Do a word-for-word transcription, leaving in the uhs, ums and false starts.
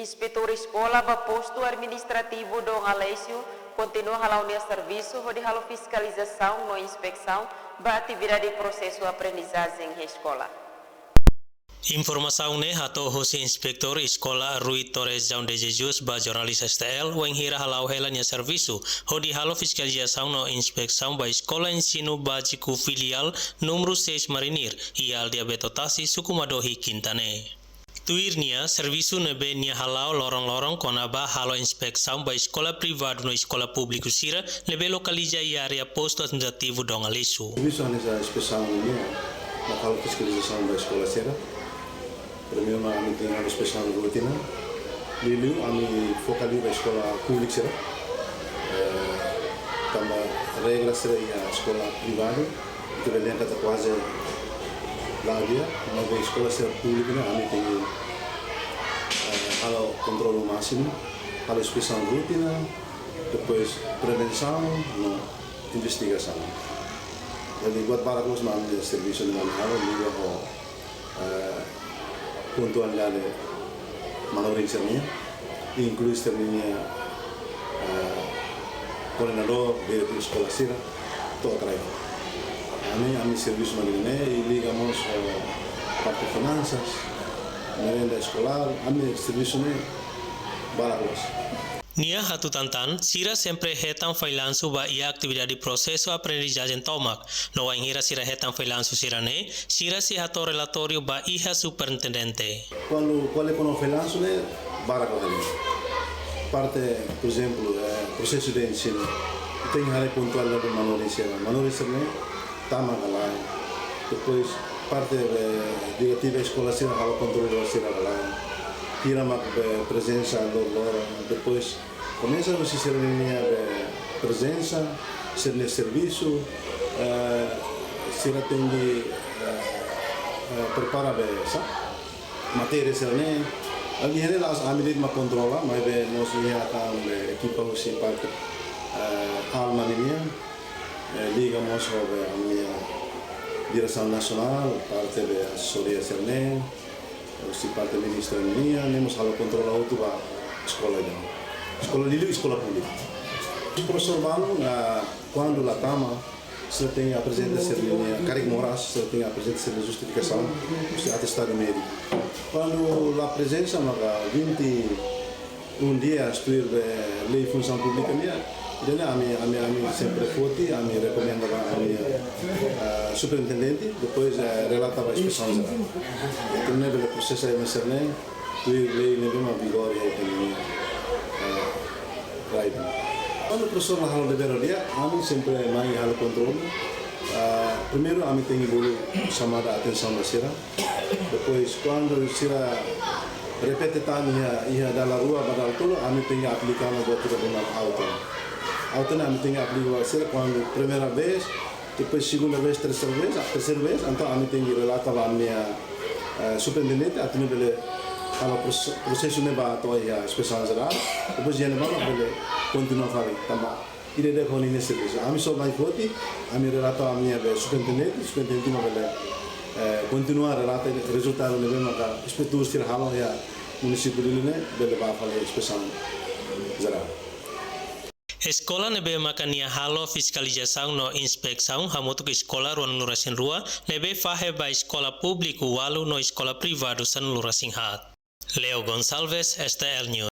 Inspetór eskola ba postu administrativu Dom Aleixo kontinua hala'o nia servisu hodi halo fiskalizasaun no inspesaun ba atividade prosesu aprendizajen iha eskola. Informasaun ne'e hato'o husi Inspetór Eskola Rui Torres João de Jesus ba jornalis S T L, wainhira hala'o hela nia servisu hodi halo fiskalizasaun no inspesaun ba Eskola Ensinu Báziku Filiál númeru seis Marinir, iha aldeia Beto Tasi, suku Madohi, kinta ne'e. Tuir nia, servisu ne'ebé nia hala'o loron-loron kona-ba halo inspesaun ba eskola privadu no eskola públiku sira ne'ebé lokaliza iha área postu administrativu Dom Aleixo. Servisu hanesan inspesaun ne'e, no halo fiskalizasaun ba eskola sira. Primeiru mak ami tenke halo inspesaun rutina. Liuliu ami foka liu ba eskola públiku sira. Eh, tanba regra sira iha eskola privadu, ita bele dehan katak kuaze la di'ak, maibé eskola sira públiku ne'e ami tenke, eh, halo kontrolu másimu, halo inspesaun rutina, depois prevensaun no investigasaun. Jadi buat barak loos mak ami servisu ne'e ami halo, liga ho eh, pontualidade manorin sira-nian, inklui sira-nian, eh, koordenadór, diretór eskola sira, to'o kraik. Ami, ami servisu mak ne'e, i liga mós, eh, parte finansas, merenda eskolár, ami servisu ne'e barak loos. Nia hatutan tan, sira sempre hetan fallansu ba iha atividade prosesu aprendizajen tomak, no wainhira sira hetan fallansu sira-ne'e, sira sei hato'o relatóriu ba iha superintendente. Kuandu ko'alia kona-ba fallansu ne'e barak hela. Parte, por ezemplu, eh, prosesu de ensinu. Tenke haree pontualidade manorin sira. Manorin sira-ne'e tama ka lae. Depois, parte, eh, diretiva eskola sira halo kontrolu sira ka lae. Hira mak, eh, prezensa loroloron. Depois, komesa husi sira-nia, eh, prezensa, sira-nia servisu, eh, sira tenke, eh, eh, prepara be, sá, matéria sira-ne'e. Agi hene las ami de'it mak kontrola, maibé mós iha tan be ekipa husi parte, eh, Alma ninian, eh, liga mós ho be ami-nia diresaun nasionál, parte be asesoria sira-ne'e, husi parte ministra ninian, ne'e mós halo kontrolu hotu ba eskola ida. Eskola liuliu, eskola públiku. Profesór balu, ah, kuandu la tama, sira tenke aprezenta sira-nia karik moras, sira tenke aprezenta sira-nia justifikasaun, husi atestadu médiku. Kuandu la prezensa, maka vinte e um dias tuir be lei funsaun públika nian, ida-ne'e ami, ami, ami sempre foti, ami rekomenda ba ami, eh, superintendente, depois, eh, relata ba inspesaun jerál. Entaun ne'e bele prosesa ema sira-ne'e, tuir lei ne'ebé mak vigora iha ita-nia, eh, rai. Kuandu profesór la halo dever di'ak, ami sempre mai halo kontrolu. Eh, primeiru ami tenke bolu xamada atensaun ba sira. Depois, kuandu sira repete tan iha, iha dala rua ba dala tolu, ami tenke aplika ona buat ida bolu auto. Auto ne'e ami tenke aplika ba sira kuandu primeira vez, depois segunda vez, terseira vez, a terseira vez, entaun ami tenke relata ba ami-nia, eh, superintendente, atu nune'e bele halo pros-, prosesu ne'e ba to'o iha inspesaun jerál, depois iha ne'ebá mak bele kontinua fali, tanba ida-idak ho ninia servisu. Ami só mai foti, ami relata ami-nia be superintendente, superintendente mak bele, eh, kontinua relata rezultadu ne'ebé maka inspetór sira halo iha munisípiu Dili ne'e, bele ba fali inspesaun jerál. Eskola ne'ebé maka nia halo fiskalizasaun no inspesaun hamutuk eskola ruanulu-resin-rua, ne'ebé fahe ba eskola públiku ualu no eskola privadu sanulu-resin-haat. Leo Gonçalves, S T L News.